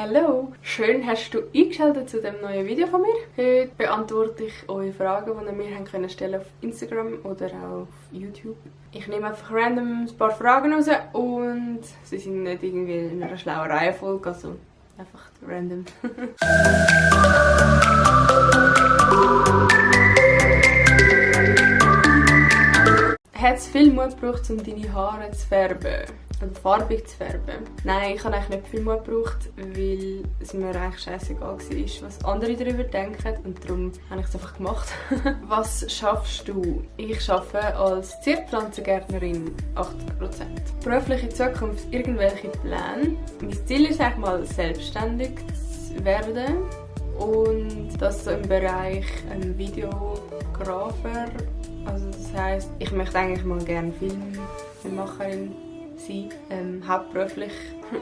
Hallo! Schön hast du eingeschaltet zu dem neuen Video von mir. Heute beantworte ich eure Fragen, die ihr mir haben stellen auf Instagram oder auch auf YouTube. Ich nehme einfach random ein paar Fragen raus und sie sind nicht irgendwie in einer schlauen Reihenfolge, also einfach random. Hat es viel Mut gebraucht, um deine Haare zu färben? Oder farbig zu färben? Nein, ich habe eigentlich nicht viel Mut gebraucht, weil es mir eigentlich scheißegal war, was andere darüber denken. Und darum habe ich es einfach gemacht. Was schaffst du? Ich arbeite als Zierpflanzengärtnerin 80%. Berufliche Zukunft, irgendwelche Pläne. Mein Ziel ist eigentlich mal selbstständig zu werden. Und das so im Bereich Videografer. Also das heisst, ich möchte eigentlich mal gerne Filmemacherin sein, hauptberuflich.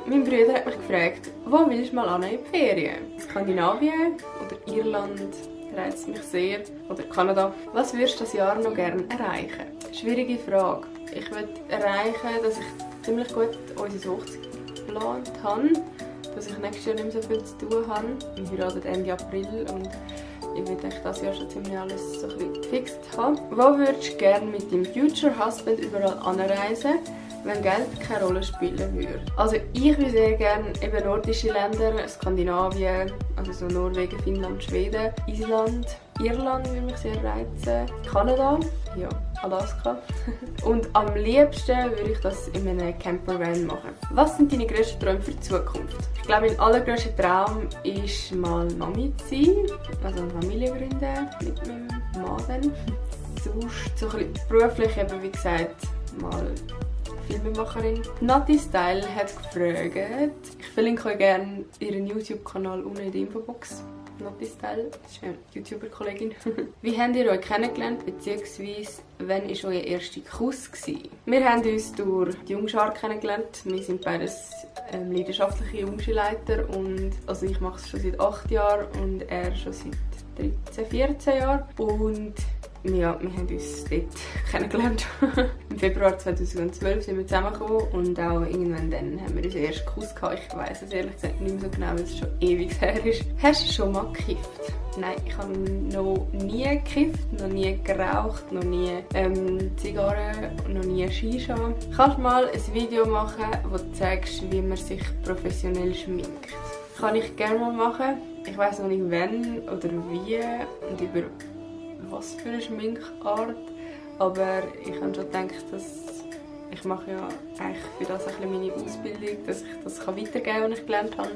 Mein Bruder hat mich gefragt, wo willst du mal hin in die Ferien? Skandinavien oder Irland reizt mich sehr, oder Kanada. Was würdest du das Jahr noch gerne erreichen? Schwierige Frage. Ich will erreichen, dass ich ziemlich gut unsere Hochzeit geplant habe, dass ich nächstes Jahr nicht mehr so viel zu tun habe. Wir heiraten Ende April und ich will dieses Jahr schon ziemlich alles so ein bisschen gefixt haben. Wo würdest du gerne mit deinem Future Husband überall anreisen, wenn Geld keine Rolle spielen würde? Also ich würde sehr gerne eben nordische Länder, Skandinavien, also so Norwegen, Finnland, Schweden, Island, Irland würde mich sehr reizen, Kanada, ja, Alaska. Und am liebsten würde ich das in einem Campervan machen. Was sind deine grössten Träume für die Zukunft? Ich glaube, mein allergrößter Traum ist mal Mami zu sein, also eine Familie gründen mit meinem Mann dann. Sonst so ein bisschen beruflich eben, wie gesagt, mal Filmemacherin. Nati Style hat gefragt, ich verlinke euch gerne ihren YouTube-Kanal unten in der Infobox. Nati Style, das ist eine YouTuber-Kollegin. Wie habt ihr euch kennengelernt, beziehungsweise wann war euer erster Kuss? Wir haben uns durch die Jungschar kennengelernt. Wir sind beides leidenschaftliche Jungschulleiter und also ich mache es schon seit 8 Jahren und er schon seit 13, 14 Jahren. Und ja, wir haben uns dort kennengelernt. Im Februar 2012 sind wir zusammengekommen und auch irgendwann dann haben wir unseren ersten Kuss gehabt. Ich weiss es ehrlich gesagt nicht mehr so genau, weil es schon ewig her ist. Hast du schon mal gekifft? Nein, ich habe noch nie gekifft, noch nie geraucht, noch nie Zigarren, noch nie Shisha. Kannst du mal ein Video machen, wo du zeigst, wie man sich professionell schminkt? Kann ich gerne mal machen. Ich weiss noch nicht wann oder wie und über was für eine Schminkart, aber ich habe schon gedacht, dass ich mache ja eigentlich für das ein bisschen meine Ausbildung, dass ich das weitergeben kann, was ich gelernt habe.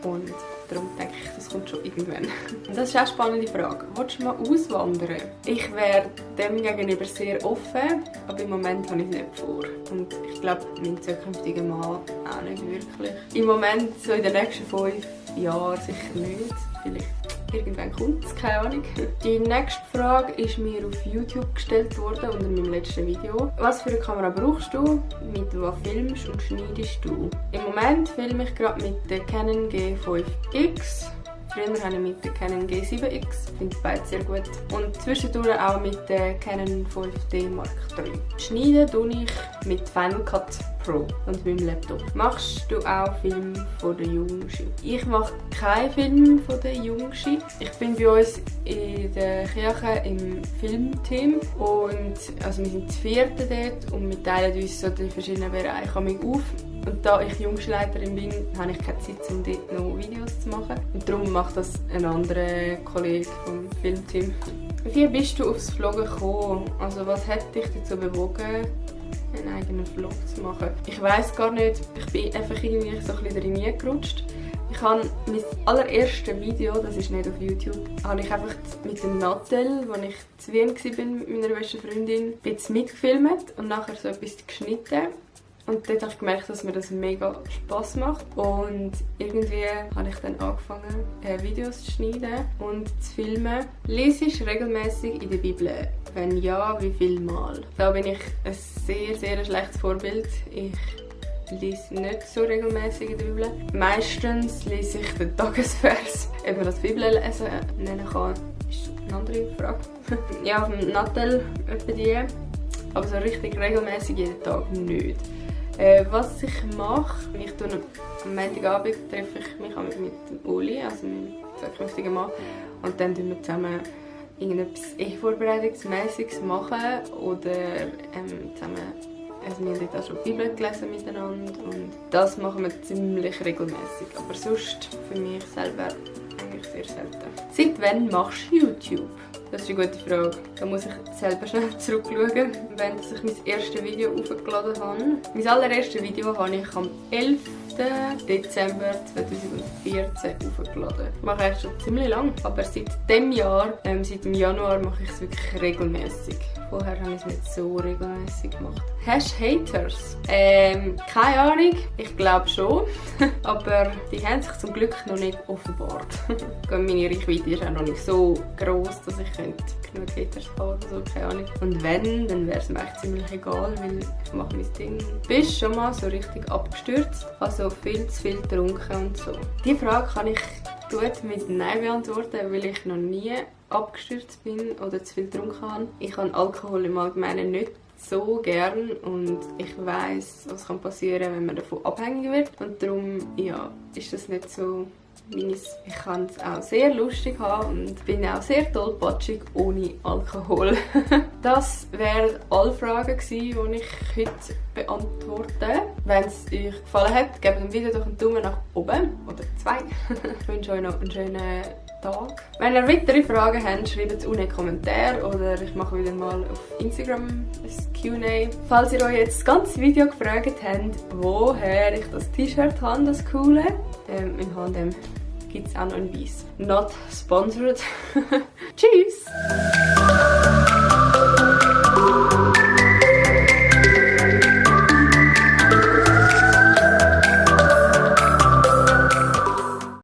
Und darum denke ich, das kommt schon irgendwann. Das ist auch eine spannende Frage. Willst du mal auswandern? Ich wäre dem gegenüber sehr offen, aber im Moment habe ich es nicht vor. Und ich glaube, mein zukünftiger Mann auch nicht wirklich. Im Moment, so in den nächsten 5 Jahren sicher nicht. Vielleicht irgendwann kommt es, keine Ahnung. Die nächste Frage ist mir auf YouTube gestellt worden, unter meinem letzten Video. Was für eine Kamera brauchst du? Mit was filmst und schneidest du? Im Moment filme ich gerade mit der Canon G5X. Früher habe ich mit der Canon G7X, finde beide sehr gut. Und zwischendurch auch mit der Canon 5D Mark III. Schneiden tue ich mit Final Cut Pro und meinem Laptop. Machst du auch Filme von der Jungschi? Ich mache keinen Film von der Jungschi. Ich bin bei uns in der Kirche im Filmteam und also wir sind das 4. dort und wir teilen uns so die verschiedenen Bereiche auf. Und da ich Jungschulleiterin bin, habe ich keine Zeit, um dort noch Videos zu machen. Und darum macht das ein anderer Kollege vom Filmteam. Wie bist du aufs Vloggen gekommen? Also was hat dich dazu bewogen, einen eigenen Vlog zu machen? Ich weiss gar nicht, ich bin einfach irgendwie so ein bisschen reingerutscht. Ich habe mein allererstes Video, das ist nicht auf YouTube, habe ich einfach mit dem Nattel, als ich zu Wien war mit meiner besten Freundin, ein bisschen mitgefilmt und nachher so etwas geschnitten. Und dort habe ich gemerkt, dass mir das mega Spass macht. Und irgendwie habe ich dann angefangen, Videos zu schneiden und zu filmen. Lesest du regelmäßig in der Bibel? Wenn ja, wie viel Mal? Da bin ich ein sehr, sehr schlechtes Vorbild. Ich lese nicht so regelmäßig in der Bibel. Meistens lese ich den Tagesvers. Ob man das Bibellesen nennen kann, ist eine andere Frage. Ja, auf dem Nattel etwa die. Aber so richtig regelmäßig jeden Tag nicht. Was ich mache, am Montagabend treffe ich mich mit dem Uli, also meinem zukünftigen Mann, und dann tun wir zusammen irgendetwas Vorbereitungsmäßiges machen oder zusammen, also wir haben dort auch schon die Bibel gelesen miteinander und das machen wir ziemlich regelmäßig, aber sonst für mich selber eigentlich sehr selten. Seit wann machst du YouTube? Das ist eine gute Frage. Da muss ich selber schnell zurückschauen, wenn ich mein erstes Video hochgeladen habe. Mein allererstes Video habe ich am 11. Dezember 2014 hochgeladen. Ich mache eigentlich schon ziemlich lang, aber seit dem Jahr, seit dem Januar, mache ich es wirklich regelmäßig. Vorher habe ich es nicht so regelmäßig gemacht. Hast du Haters? Keine Ahnung, ich glaube schon. Aber die haben sich zum Glück noch nicht offenbart. Meine Reichweite ist auch noch nicht so gross, dass ich genug Haters haben oder so, keine Ahnung. Und wenn, dann wäre es mir echt ziemlich egal, weil ich mache mein Ding. Bist schon mal so richtig abgestürzt? Also viel zu viel getrunken und so. Die Frage kann ich gut mit Nein beantworten, weil ich noch nie abgestürzt bin oder zu viel getrunken habe. Ich habe Alkohol im Allgemeinen nicht so gern und ich weiss, was kann passieren, wenn man davon abhängig wird. Und darum ist das nicht so meines. Ich kann es auch sehr lustig haben und bin auch sehr tollpatschig ohne Alkohol. Das wären alle Fragen gewesen, die ich heute beantworte. Wenn es euch gefallen hat, gebt dem Video doch einen Daumen nach oben oder 2. Ich wünsche euch noch einen schönen Tag. Wenn ihr weitere Fragen habt, schreibt es unten in die Kommentare oder ich mache wieder mal auf Instagram ein Q&A. Falls ihr euch jetzt das ganze Video gefragt habt, woher ich das T-Shirt habe, das coole, im H&M gibt es auch noch ein Weiss. Not sponsored. Tschüss!